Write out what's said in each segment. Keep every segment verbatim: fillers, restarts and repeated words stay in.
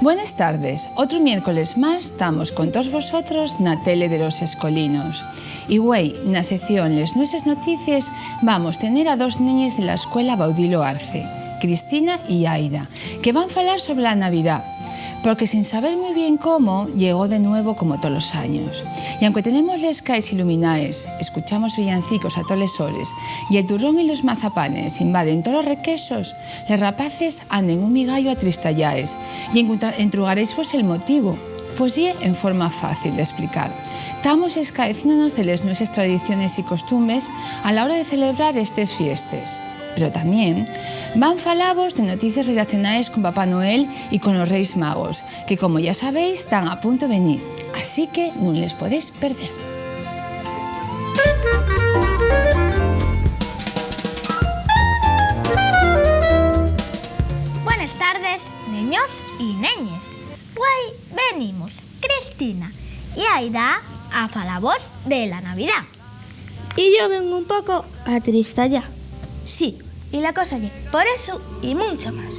Buenes tardes. Otru miércoles más tamos con toos vosotros na tele de los escolinos. Y güei, na sección Les nueses noticies, vamos tener a dos neñes de la Escuela Baudilo Arce, Cristina y Aida, que van falar sobre la Navidá, porque sin saber mui bien cómo, llegó de nuevo como tolos años. Y aunque tenemos les cais iluminaes, escuchamos villancicos a toles hores, y el turrón y los mazapanes invaden tolos requesos, les rapaces anden un migallo atristallaes, y encontra-, entrugaréisvos el motivu. Pos ye en forma fácil d'esplicar. Tamos escaeciéndonos de les nueses tradiciones y costumbes a la hora de celebrar estes fiestes. Pero tamién van falavos de noticies relacionaes con Papá Noel y con los Reis Magos, que, como ya sabéis, tán a punto de venir, así que nun les podéis perder. Buenes tardes, neños y neñes. Güei venimos Cristina y Aida a falavos de la Navidá. Y yo vengo un poco atristallá. Sí, y la cosa ye por eso y muncho más.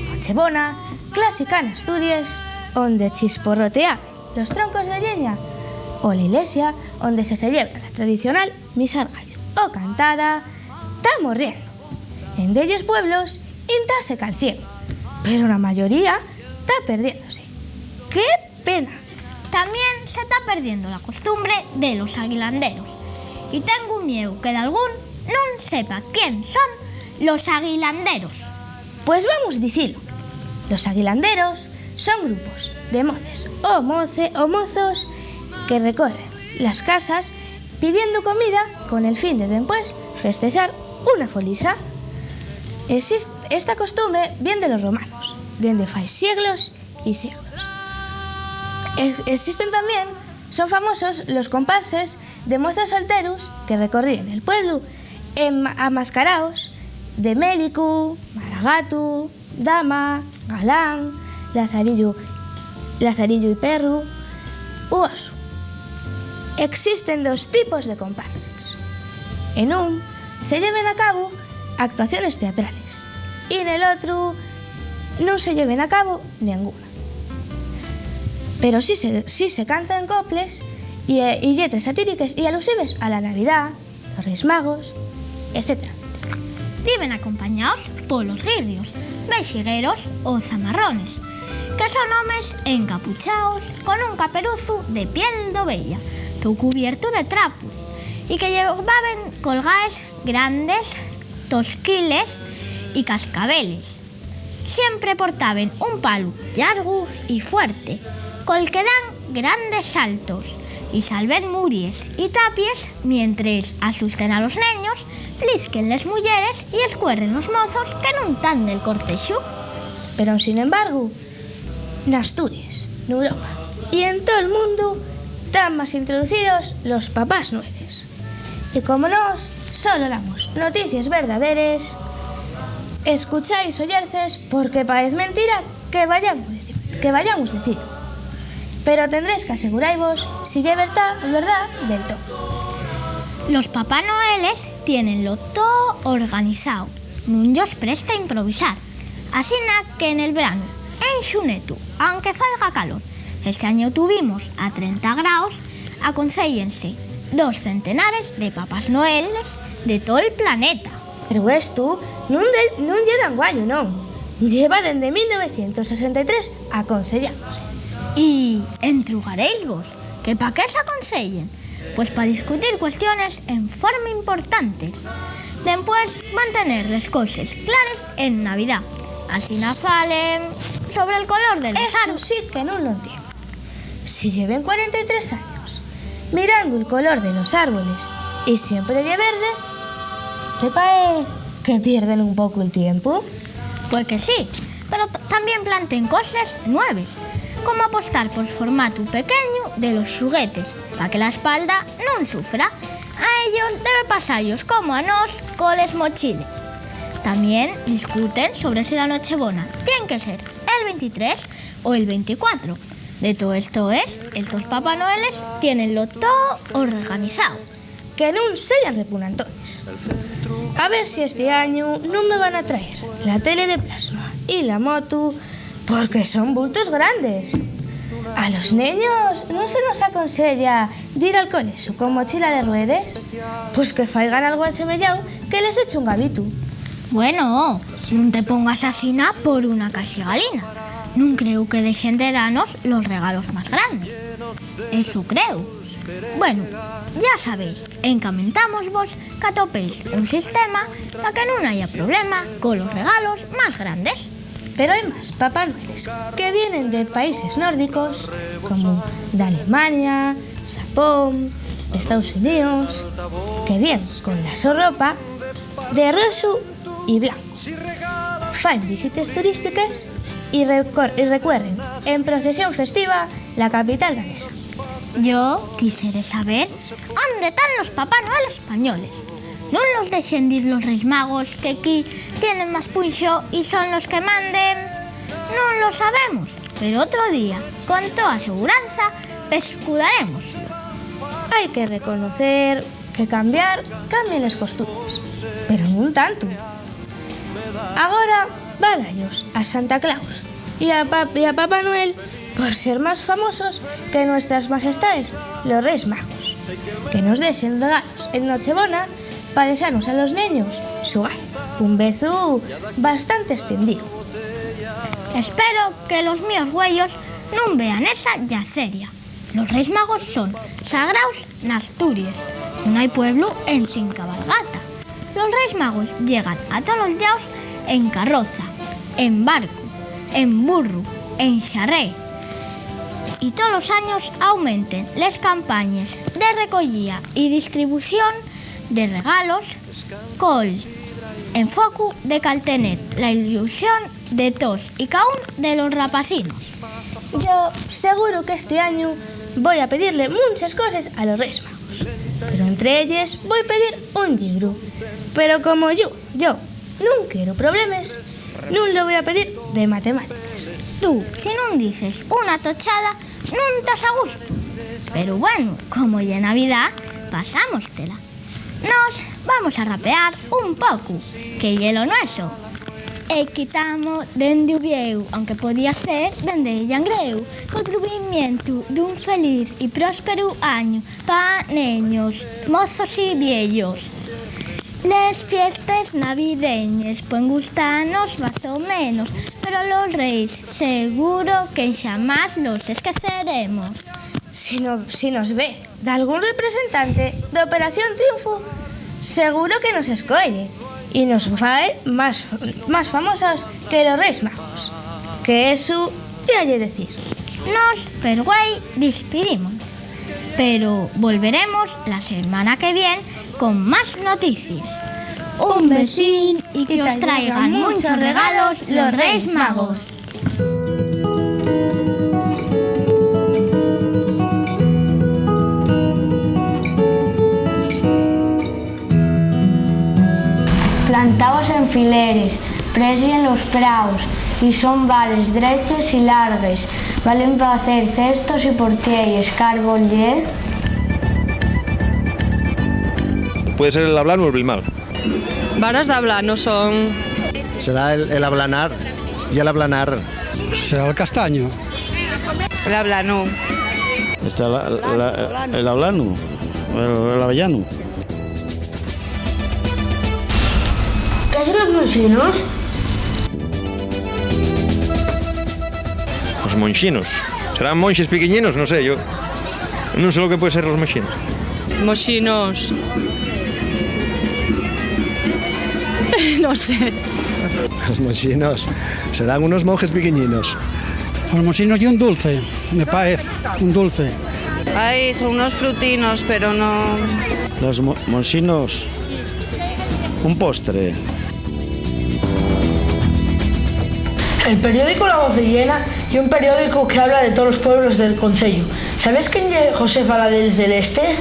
Nochebona, clásica n'Asturies, onde chisporroteaben los troncos de lleña, o la ilesia, onde se cellebra la tradicional misa al gallo, o cantada, tamos riendo. En dellos pueblos, íntase al cielu, pero na mayoría ta perdiéndose. ¡Qué pena! Tamién se ta perdiendo la costumbre de los aguilanderos, y tengo mieu que dalgún nun sepa quién son los aguilanderos. Pues vamos dicilo. Los aguilanderos son grupos de moces o moce-, o mozos que recorren las casas pidiendo comida con el fin de dempués festexar una folisa. Exist-, esta costumbre vien de los romanos, dende fai sieglos y sieglos. Ex-, existen tamién, son famosos los comparses de mozos solteros que recorríen el pueblu en ma-, amascaraos de mélicu, maragatu, dama, galán, lazarillu, lazarillu y perru u osu. Existen dos tipos de comparses. En un se lleven a cabo actuaciones teatrales y nel otru nun se lleven a cabo nenguna. Pero sí se, sí se canten coples y, eh, y lletres satíriques y alusives a la Navidá, los Reis Magos, etcétera. Viven acompañaos polos guirrios, vexigueros o zamarrones, que son homes encapuchaos con un caperuzu de piel d'ovella, tou cubiertu de trapu, y que llevaben colgaes grandes tosquiles y cascabeles. Siempre portaben un palu llargu y fuerte, col que dan grandes saltos, y salven muries y tapies, mientres asusten a los neños, plisquen les muyeres y escuerren los mozos que nun tán nel cortexu. Pero, sin embargo, n'Asturies, n'Europa y en tol mundu tán más introducidos los Papás Noeles. Y como nós solo damos noticies verdaderes, escucháis sollerces porque paez mentira que vayamos dicir, que vayamos dicir. Pero tendréis qu'aseguraivos si ye vertá, verdá del too. Los Papá Noeles tiénenlo too organizao, nun yos presta improvisar. Asina que nel branu, en xunetu, aunque faiga calor, esti añu tuvimos a trenta graos, aconséllense dos centenares de Papás Noeles de tol planeta. Pero estu nun de, nun ye d'anguaño, non. Lleva dende mil novecientos sesenta y tres aconcellándose. Y entrugaréisvos que pa qué s'aconsellen, pues pa discutir cuestiones en forma importantes. Dempués van tener les coses clares en Navidá. Asina falen sobre el color de los... Eso árboles. Sí que nun lo entiendo. Si lleven cuarenta y tres años mirando el color de los árboles y siempre ye verde, ¿te paez que pierden un poco el tiempo? Pues que sí, pero t-, tamién planten coses nueves, como apostar pol formatu pequeñu de los xuguetes, pa que la espalda nun sufra. A ellos debe pasayos como a nós coles mochiles. Tamién discuten sobre si la Nochebona tien que ser el veintitrés o el veinticuatro. De toes toes, estos Papá Noeles tiénenlo too organizao. Que nun seyan repunantones. A ver si esti añu nun me van a traer la tele de plasma y la motu Porque son bultos grandes. A los neños nun se nos aconseya dir al colegio con mochila de ruedes, pues que faigan algo asemeyao que les eche un gabitu. Bueno, nun te pongas asina por una caxigalina. Nun creo que dexen de danos los regalos más grandes. Eso creo. Bueno, ya sabéis, encamentámosvos qu'atopéis un sistema pa que nun haya problema colos regalos más grandes. Pero hai más Papá Noeles que vienen de países nórdicos, como d'Alemania, Xapón, Estaos Xuníos, que vien con la so ropa de roxu y blanco. Faen visites turístiques y recor-, y recuerren en procesión festiva la capital danesa. Yo quixera saber ónde tán los Papá Noel españoles. Nun los dexen dir los Reis Magos, que aquí tienen más punxo y son los que manden. Nun lo sabemos, pero otro día, con toa seguranza, pescudaremos. Hai que reconocer que cambiar cambien les costumbres, pero nun tantu. Agora, va dallos a Santa Claus y a Pap-, y a Papá Noel por ser más famosos que nuestras majestades, los Reis Magos, que nos dexen regalos en Nochebona pa dexanos a los neños xugar, un vezu bastante extendido. Espero que los míos güeyos nun vean esa yaceria. Los Reis Magos son sagraos n'Asturies, nun hai pueblu ensin cabalgata. Los Reis Magos llegan a tolos llaos en carroza, en barcu, en burru, en xarré. Y tolos años aumenten les campañes de recoyía y distribución de regalos col enfocu de caltener la ilusión de tos y caún de los rapacinos. Yo seguro que este año voi a pedirle munches coses a los Reis Magos, pero entre elles voi pedir un llibru. Pero como yo, yo nun quiero problemes, nun lo voi a pedir de matemáticas. Tú, si nun dices una tochada, nun tas a gusto. Pero bueno, como ye Navidá, pasámoscela. Nos vamos a rapear un pocu, que ye lo nueso. E quitamos dende Uviéu, aunque podía ser dende Llangréu, col pruvimientu d'un feliz y prósperu añu pa neños, mozos y vieyos. Les fiestes navideñes puen gustanos más o menos, pero los reis seguro que xamás los esqueceremos. Si no, si nos ve d'algún representante d'Operación Triunfu, seguro que nos escoye y nos fae más, más famosos que los Reis Magos, que eso ya ye decir. Nos, per güei, dispidimos, pero volveremos la semana que vien con más noticies. Un besín y que os traigan munchos regalos los Reis Magos. Plantaos en fileres, presien los praos, y son vares dreches y largues, valen pa hacer cestos y portielles, qu'árbol ye? Puede ser el ablanu o el blimal. Varas d'ablanu son. Será el, el ablanar y el ablanar. Será el castaño. El ablanu. Está la, la, el ablanu, el, el avellanu. ¿Qué son los monxinos? Los monxinos. ¿Serán monxes piquiñinos? No sé, yo no sé lo que puede ser los monxinos. Monxinos. No sé. Los monxinos serán unos monjes piquiñinos. Los monxinos y un dulce, me parece, un dulce. Ay, son unos frutinos, pero no. Los mo-, monxinos, un postre. El periódico La Voz de Llena ye un periódico que habla de todos los pueblos del conceyu. ¿Sabes quién ye Josefa la del Celeste?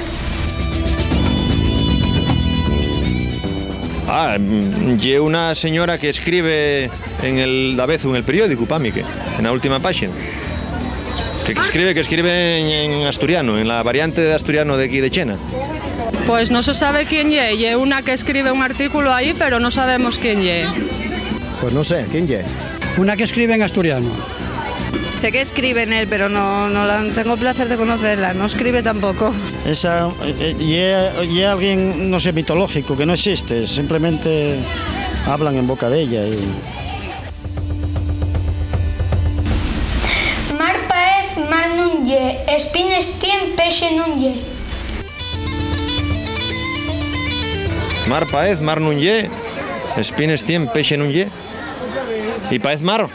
Ah, mm, ye una señora que escribe en el, davezu, en el periódico, pa mi, que, en la última página. Que, que escribe, que escribe en, en asturiano, en la variante de asturiano de aquí de Chena. Pues no se sabe quién ye, ye una que escribe un artículo ahí, pero no sabemos quién ye. Pues no sé, ¿quién ye? Una que escribe en asturiano. Sé que escribe en él, pero no, no la, no tengo el placer de conocerla. No escribe tampoco. Esa, eh, eh, ye, ye alguien, no sé, mitológico, que no existe, simplemente hablan en boca de ella y... Mar paez, mar nun ye, espines tien, pexe nun ye. Mar paez, mar nun ye, espines tien, pexe nun ye. ¿Y paez mar?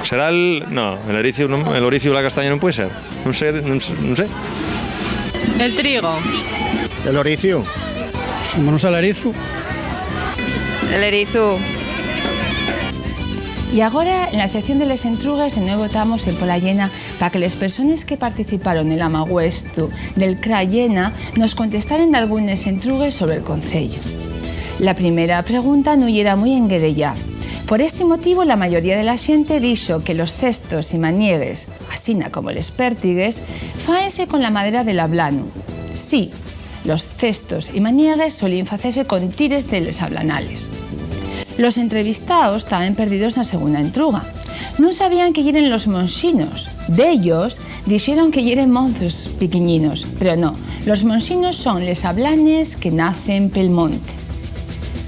¿Será el, no, el ericiu, no, el oriciu, la castaña no puede ser? No sé, no sé, no sé. El trigo. El oriciu. Como no sea el erizu. El erizu. Y agora, en la sección de les entrugues, de nuevo tamos en Pola Llena pa que les persones que participaron nel amaguestu del Cra Llena nos contestaren dalgunes entrugues sobre'l conceyu. La primera pregunta nun yera mui enguedeyá. Por esti motivu, la mayoría de la xente dixo que los cestos y maniegues, asina como les pértigues, fáense con la madera del ablanu. Sí, los cestos y maniegues solíen facese con tires de les ablanales. Los entrevistaos taben perdidos na segunda entruga. Nun sabían qué yeren los monxinos. Dellos dixeron que yeren monzos piquiñinos, pero no, los monxinos son les ablanes que nacen pel monte.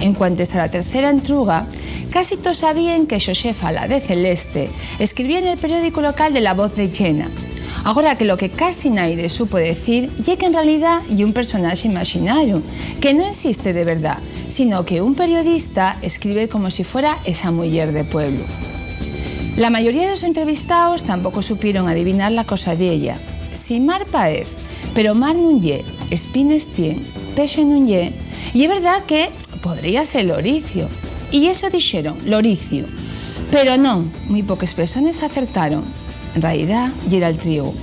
En cuantes a la tercera entruga, casi toos sabíen que Xosefa, la de Celeste, escribía nel periódicu local de La Voz de Llena. Agora que lo que casi naide supo decir ye qu'en realidá ye un personaxe imaxinariu, que no existe de verdá, sino que un periodista escribe como si fuera esa muyer de pueblu. La mayoría de los entrevistaos tampoco supieron adivinar la cosa vieya. Si mar paez, pero mar nun ye, espines tien, pexe nun ye, ye verdá que podría ser l'oricio. Y eso dixeron, l'oriciu. Pero non, mui poques persones acertaron. En realidá, yera'l trigu.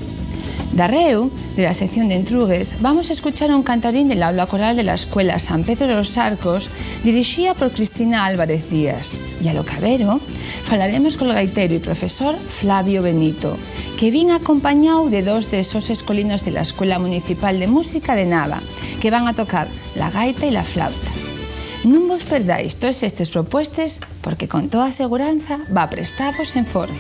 Darréu de la sección d'entrugues, vamos escuchar un cantarín del aula coral de la Escuela San Pedro de los Arcos, dirixía por Cristina Álvarez Díaz. Y a lo cabero, falaremos col gaiteru y profesor Flavio Benito, que vien acompañáu de dos de esos escolinos de la Escuela Municipal de Música de Nava, que van a tocar la gaita y la flauta. Nun vos perdáis toes estes propuestes, porque con toa seguranza va prestavos en forma.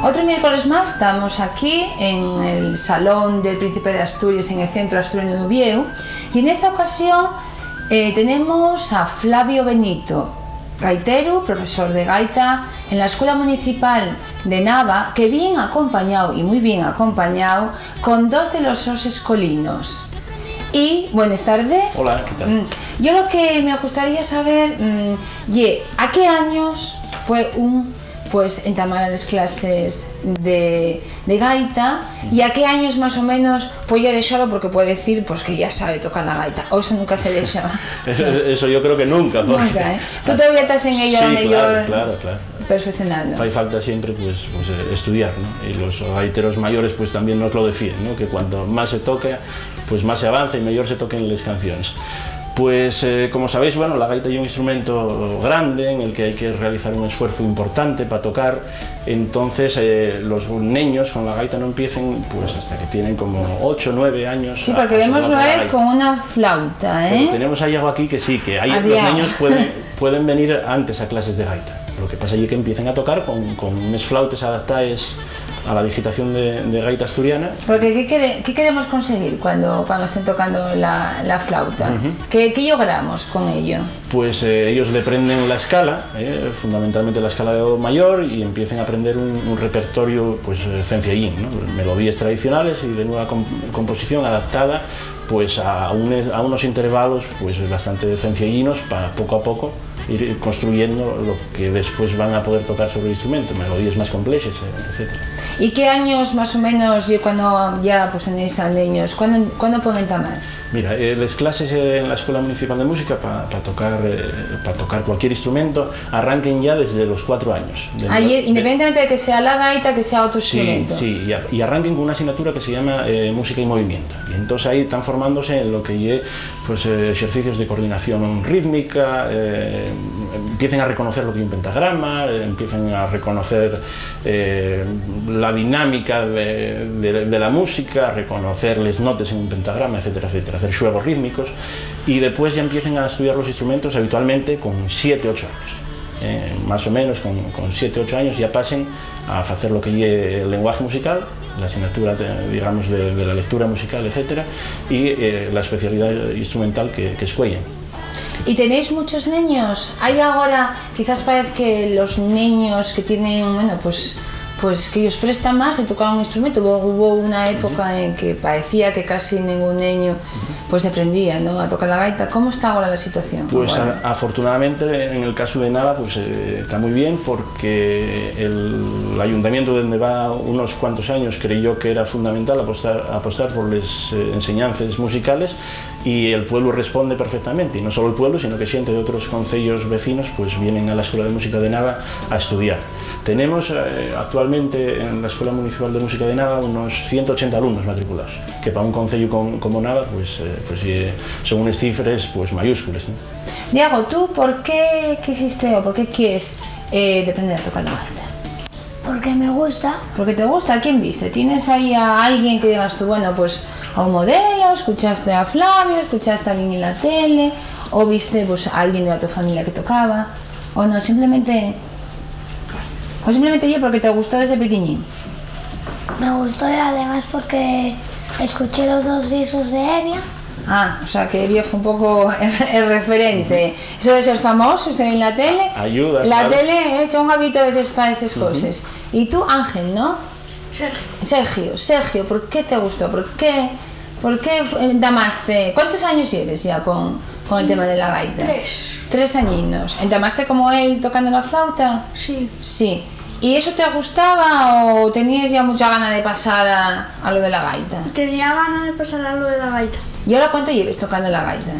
Otro miércoles más estamos aquí en el Salón del Príncipe de Asturias, en el Centro Asturiano de Uviéu, y en esta ocasión, eh, tenemos a Flavio Benito, gaiteru, profesor de gaita en la Escuela Municipal de Nava, que bien acompañáu, y muy bien acompañáu, con dos de los sos escolinos. Y, buenas tardes. Hola, ¿qué tal? Mm, yo lo que me gustaría saber, mm, ye, ¿a qué años fue un pues, entamar les clases de, de gaita, y a qué años más o menos podía dexalo, porque puede decir, pues, que ya sabe tocar la gaita, o eso nunca se dexa. Eso, eso yo creo que nunca, porque Nunca, ¿eh? Tú todavía estás en ello, a lo Sí, mejor claro, claro, claro. perfeccionando. Fai falta siempre, pues, pues, eh, estudiar, ¿no? Y los gaiteros mayores, pues, también nos lo decían, ¿no? Que cuanto más se toca, pues más se avanza y mejor se toquen les canciones. Pues, eh, como sabéis, bueno, la gaita es un instrumento grande en el que hay que realizar un esfuerzo importante para tocar. Entonces, eh, los niños con la gaita no empiecen, pues, hasta que tienen como ocho, nueve años Sí, a, porque a vemos tocar la a él gaita. con una flauta, Pero ¿eh? tenemos a Iago aquí que sí, que ahí los Adiós. niños pueden, pueden venir antes a clases de gaita. Lo que pasa es que empiecen a tocar con, con unas flautas adaptadas a la digitación de, de gaita asturiana. Porque, ¿qué quere-, qué queremos conseguir cuando, cuando estén tocando la, la flauta? Ujú. ¿Qué, qué logramos con ello? Pues, eh, ellos le aprenden la escala, eh, fundamentalmente la escala de do mayor, y empiecen a aprender un, un repertorio, pues, eh, cenciellín, ¿no? Melodías tradicionales y de nueva comp-, composición adaptada, pues, a, un, a unos intervalos, pues, bastante cenciellinos, para poco a poco ir construyendo lo que después van a poder tocar sobre el instrumento, melodías más complejas, eh, etcétera. ¿Y qué años más o menos, y cuando ya, pues, tenéis a niños, cuándo, cuándo pueden entamar? Mira, eh, les clases, eh, en la Escuela Municipal de Música para tocar, eh, pa tocar cualquier instrumento arranquen ya desde los cuatro años. De Allí, los, de independientemente de que sea la gaita, que sea otro Sí, instrumento. sí, y, a- y arranquen con una asignatura que se llama, eh, Música y Movimiento. Y entonces ahí están formándose en lo que ye, pues, eh, ejercicios de coordinación rítmica, eh, empiecen a reconocer lo que es un pentagrama, eh, empiecen a reconocer, eh, la dinámica de, de- de la música, a reconocer les notes en un pentagrama, etcétera, etcétera, hacer juegos rítmicos, y después ya empiecen a estudiar los instrumentos habitualmente con siete, ocho años. Eh, más o menos con, con siete, ocho años ya pasen a hacer lo que ye el lenguaje musical, la asignatura, de- digamos, de, de la lectura musical, etcétera, y, eh, la especialidad instrumental que, que escuellen. ¿Y tenéis muchos niños? Hay ahora, quizás parece que los niños que tienen, bueno, pues, pues que ellos prestan más de tocar un instrumento. Hubo, hubo una época en que parecía que casi ningún niño, pues, aprendía, ¿no?, a tocar la gaita. ¿Cómo está ahora la situación? Pues, Bueno. a- afortunadamente, en el caso de Nava, pues, eh, está muy bien porque el ayuntamiento, donde va unos cuantos años, creyó que era fundamental apostar, apostar por las, eh, enseñanzas musicales, y el pueblo responde perfectamente, y no solo el pueblo, sino que gente de otros concellos vecinos, pues, vienen a la Escuela de Música de Nava a estudiar. Tenemos, eh, actualmente en la Escuela Municipal de Música de Nava unos ciento ochenta alumnos matriculados, que para un concello con- como Nava, pues, eh, pues, eh, son unas cifras, pues, mayúsculas, ¿no? Diego, ¿tú por qué quisiste o por qué quieres, eh, aprender a tocar la gaita? Porque me gusta. Porque te gusta. ¿A quién viste? ¿Tienes ahí a alguien que digas tú, bueno, pues, a un modelo, escuchaste a Flavio, escuchaste a alguien en la tele, o viste, pues, a alguien de tu familia que tocaba, o no, simplemente, o simplemente ye porque te gustó desde pequeñín? Me gustó y además porque escuché los dos discos de Evia. Ah, o sea que Evia fue un poco el, el referente. Eso de ser famoso, ser en la tele. Ayuda, La claro. tele echa un hábito a veces para esas cosas. Y tú, Ángel, ¿no? Sergio. Sergio, Sergio, ¿por qué te gustó? ¿Por qué, por qué fu- entamaste? ¿Cuántos años lleves ya con, con el tema de la gaita? Tres. Tres añinos. ¿Entamaste como él tocando la flauta? Sí. Sí. ¿Y eso te gustaba o tenías ya mucha gana de pasar a, a lo de la gaita? Tenía gana de pasar a lo de la gaita. ¿Y ahora cuánto lleves tocando la gaita?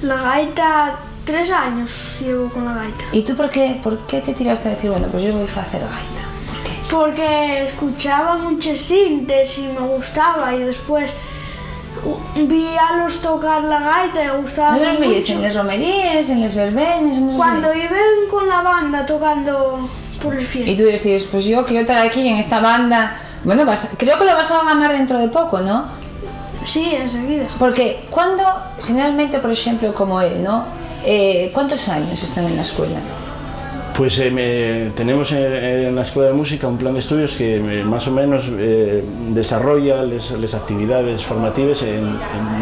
La gaita, tres años llevo con la gaita. ¿Y tú por qué, por qué te tiraste a decir, bueno, pues yo voy a hacer gaita? ¿Por qué? Porque escuchaba muchos cintes y me gustaba, y después, u- vi a los tocar la gaita y gustaba ¿No los veías mucho. en las romerías, en las verbenas? No sé. Cuando iban con la banda tocando por las fiestas. Y tú decías, pues yo quiero estar aquí en esta banda. Bueno, vas- creo que lo vas a ganar dentro de poco, ¿no? Sí, enseguida. Porque cuando, generalmente, por ejemplo, como él, ¿no? Eh, ¿cuántos años están en la escuela? Pues, eh, me- tenemos en, en la Escuela de Música un plan de estudios que, eh, más o menos, eh, desarrolla les, les actividades formativas en,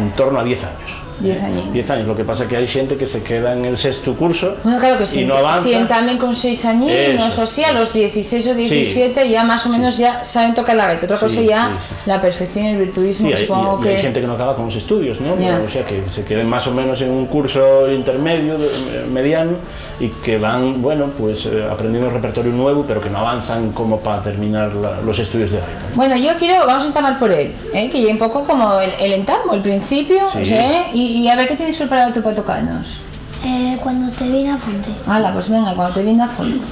en torno a diez años. Diez añinos. Diez años. Lo que pasa que hay gente que se queda en el sexto curso. Bueno, claro que sí. Y no avanza. Si entamen con seis añinos o así, a los dieciséis o diecisiete ya más o menos ya saben tocar la gaita. Otra cosa ya la perfección y el virtuismo, supongo que. Sí, hay, y hay gente que no acaba con los estudios, ¿no? Ya. O sea, que se queden más o menos en un curso intermedio, de, mediano, y que van, bueno, pues, eh, aprendiendo un repertorio nuevo, pero que no avanzan como pa terminar la, los estudios de gaita. Bueno, yo quiero, vamos a entamar por él, ¿eh? Que ya un poco como el, el entamo, el principio, ¿eh? Y, y a ver qué tienes preparado tú pa tocarnos. Eh, cuando te vi na fonte. Hala, pues venga, cuando te vi na fonte.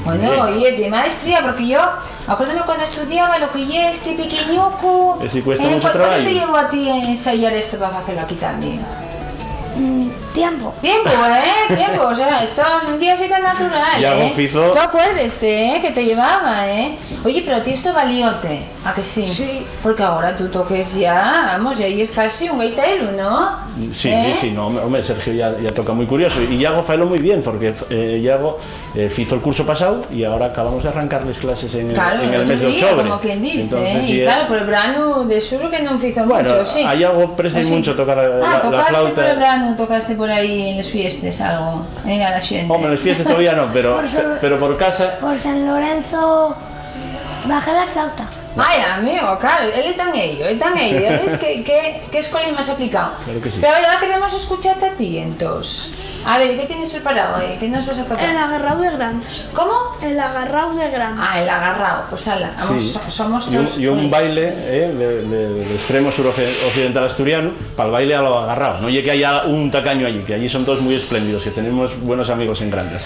Bueno, oye, ti maestría, porque yo, acuérdame cuando estudiaba lo que ye este piquiñucu. Esi cuesta mucho trabajo. ¿Cuánto te llevó a ti ensayar esto para hacerlo aquí también? Mm, tiempo. Tiempo, ¿eh? Tiempo, o sea, esto un día sí que natural, ¿eh? Yago fizo. Tú acuérdeste, ¿eh? Que te llevaba, ¿eh? Oye, pero a ti esto valióte, ¿a que sí? Sí. Porque ahora tú toques ya, vamos, ya es casi un gaitero, ¿no? Sí, sí, no, home, Sergio ya, ya toca muy curioso. Y Yago faelo muy bien, porque, eh, Yago, eh, fizo el curso pasado y ahora acabamos de arrancar les clases en el, en el mes de octubre. Claro, como quien dice, ¿eh? Y claro, por el branu de suru que no fizo mucho, sí. Bueno, a Yago presta mucho tocar la, la flauta. Ah, tocaste por el branu, tocaste por ahí en les fiestes algo, en a la xente. Home, en les fiestes todavía no, pero, pero por casa. Por San Lorenzo bajé la flauta. Ai, amigo, claro, él é tan ello, é tan ello, ya ves que, que, que escolín más aplicado. Claro que sí. Pero a ver, ahora queremos escucharte a ti, entós. A ver, ¿qué tienes preparado ahí? ¿Qué nos vas a tocar? El agarrao de grandes. ¿Cómo? El agarrao de grandes. Ah, el agarrao, pues ala, vamos, sí. So-, somos dos. Y un, y un baile, eh, de, de, de extremo sur occidental asturiano, pa'l baile a lo agarrao. No ye que haya un tacaño allí, que allí son todos muy espléndidos, que tenemos buenos amigos en Grandes.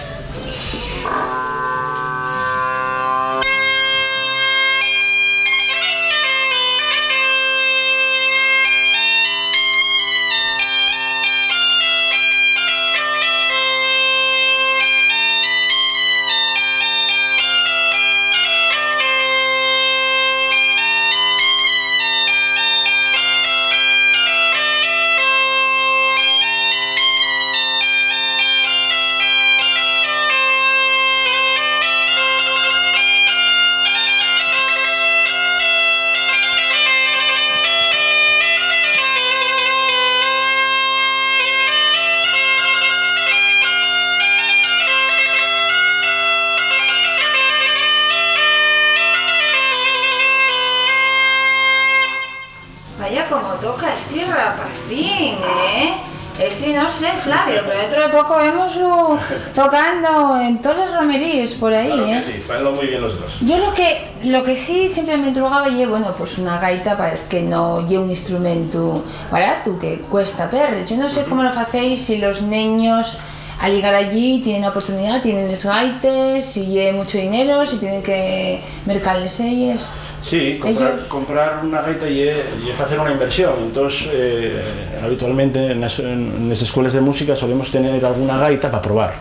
Vaya como toca esti rapacín, ¿eh? Esti no sé, Flavio, pero dentro de poco vémoslo tocando en toles romeríes por ahí, ¿eh? Claro que sí, faenlo mui bien los dos. Yo lo que, lo que sí siempre me intrugaba ye, bueno, pues una gaita parez que no ye un instrumentu baratu, que cuesta perres. Yo no sé cómo lo facéis, si los neños al llegar allí tienen la oportunidad, tienen les gaites, si ye mucho dinero, si tienen que mercales elles. Sí, comprar, ellos comprar una gaita ye, ye facer una inversión. Entós, eh, habitualmente nas, en, nes escueles de música solemos tener alguna gaita pa probar,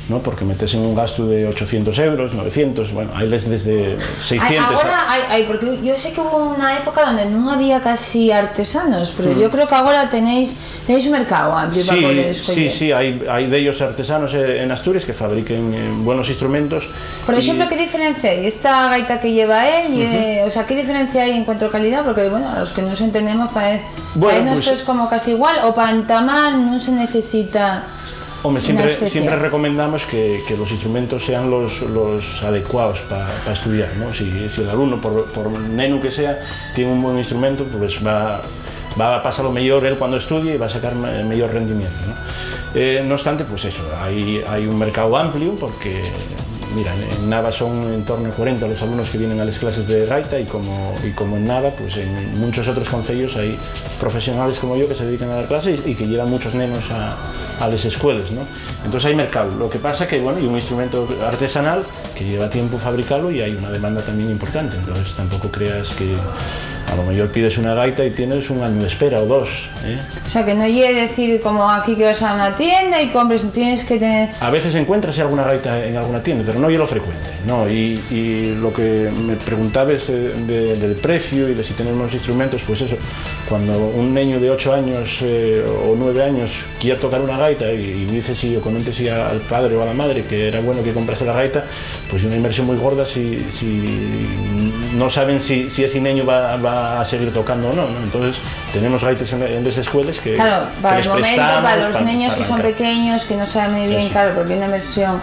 ¿no? Porque metes en un gastu de ochocientos euros, novecientos, bueno, hay les desde seiscientos. Ai, agora hai, hai, porque yo sé que hubo una época donde nun había casi artesanos, pero yo creo que agora tenéis, tenéis un mercado amplio pa poder escoyer. Sí, sí, sí, hai, hai dellos artesanos, eh, en Asturias que fabriquen, eh, buenos instrumentos. Por exemplo, ¿qué diferencia hai? Esta gaita que lleva él, eh, o sea, ¿qué diferencia hai en cuanto a calidá? Porque, bueno, a los que no se entendemos, pa, bueno, pa pues, esto es como casi igual, o pa entamar nun se necesita. Home, siempre, siempre recomendamos que, que los instrumentos sean los, los adecuados pa, pa estudiar, ¿no? Si, si el alumno, por, por nenu que sea, tiene un buen instrumento, pues va, va a pasar lo mejor él cuando estudie y va a sacar me-, mejor rendimiento, ¿no? Eh, no obstante, pues eso, hay, hay un mercado amplio porque, mira, en, en Nava son en torno a cuarenta los alumnos que vienen a las clases de gaita y como, y como en Nava, pues en muchos otros concellos hay profesionales como yo que se dedican a dar clases y que llevan muchos nenos a, a las escuelas, ¿no? Entonces hay mercado. Lo que pasa que, bueno, y un instrumento artesanal que lleva tiempo fabricarlo y hay una demanda también importante. Entonces tampoco creas que, A lo mejor pides una gaita y tienes un año de espera o dos, ¿eh? O sea, que no quiere decir como aquí que vas a una tienda y compres, tienes que tener... A veces encuentras alguna gaita en alguna tienda, pero no es lo frecuente, ¿no? Y, y lo que me preguntabes de, de, del precio y de si tenemos instrumentos, pues eso, cuando un niño de ocho años eh, o nueve años quiera tocar una gaita y, y dice si o comente si al padre o a la madre que era bueno que comprase la gaita, pues una inversión muy gorda si, si no saben si, si ese niño va, va a seguir tocando o no, ¿no? Entonces tenemos gaitas en, en las escuelas que... Claro, para el momento, para los para, niños para que son arrancar. Pequeños, que no saben muy bien, Eso. Claro, porque una inversión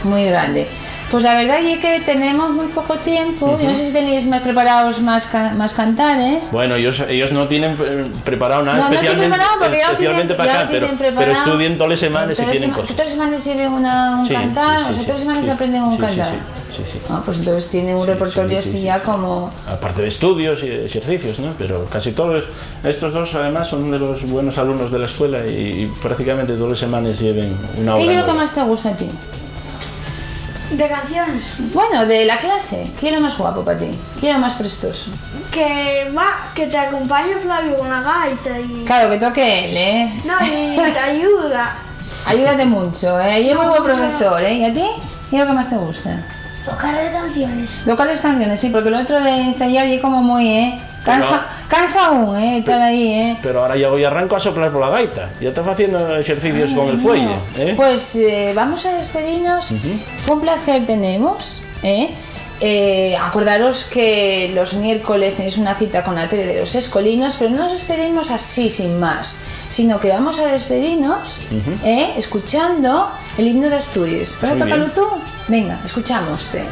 muy grande. Pues la verdad es que tenemos muy poco tiempo. Yo no sé si tenéis más preparados más, ca- más cantares. Bueno, ellos, ellos no tienen eh, preparado nada No, no tienen especialmente, preparado porque ya lo tienen, especialmente para ya acá, lo pero, tienen pero preparado. estudian todas las semanas y Todas las tienen sema- cosas. Todas las semanas lleven una, un Sí, cantar, sí, o sea, sí, todas las semanas sí. Aprenden un Sí, sí, cantar. Sí, sí, sí. Ah, pues entonces tienen un Sí, repertorio sí, así sí, ya sí. Como... Aparte de estudios y ejercicios, ¿no? Pero casi todos estos dos además son de los buenos alumnos de la escuela y, y prácticamente todas las semanas lleven una hora. ¿Qué es lo que nueva. Más te gusta a ti? De canciones. Bueno, de la clase, ¿qué es lo más guapo para ti? ¿Qué es lo más prestoso? Que va, que te acompañe Flavio con la gaita y... Claro, que toque él, ¿eh? No, y te ayuda. Ayúdate mucho, ¿eh? Y es muy buen profesor, ¿eh? ¿Y a ti? ¿Qué es lo que más te gusta? Tocar las canciones. Tocar las canciones, sí, porque lo otro de ensayar es como muy, ¿eh? Cansa, cansa aún, ¿eh? Estar ahí, ¿eh? Pero ahora ya voy arranco a soplar por la gaita. Ya está haciendo ejercicios con el fuelle, ¿eh? Pues eh, vamos a despedirnos. Fue un placer tenemos, ¿eh? Eh, acordaros que los miércoles tenéis una cita con la tele de los escolinos, pero no nos despedimos así, sin más, sino que vamos a despedirnos ¿eh? Escuchando el himno de Asturias. ¿Vas a Muy bien. Tocarlo tú? Venga, escuchámoste.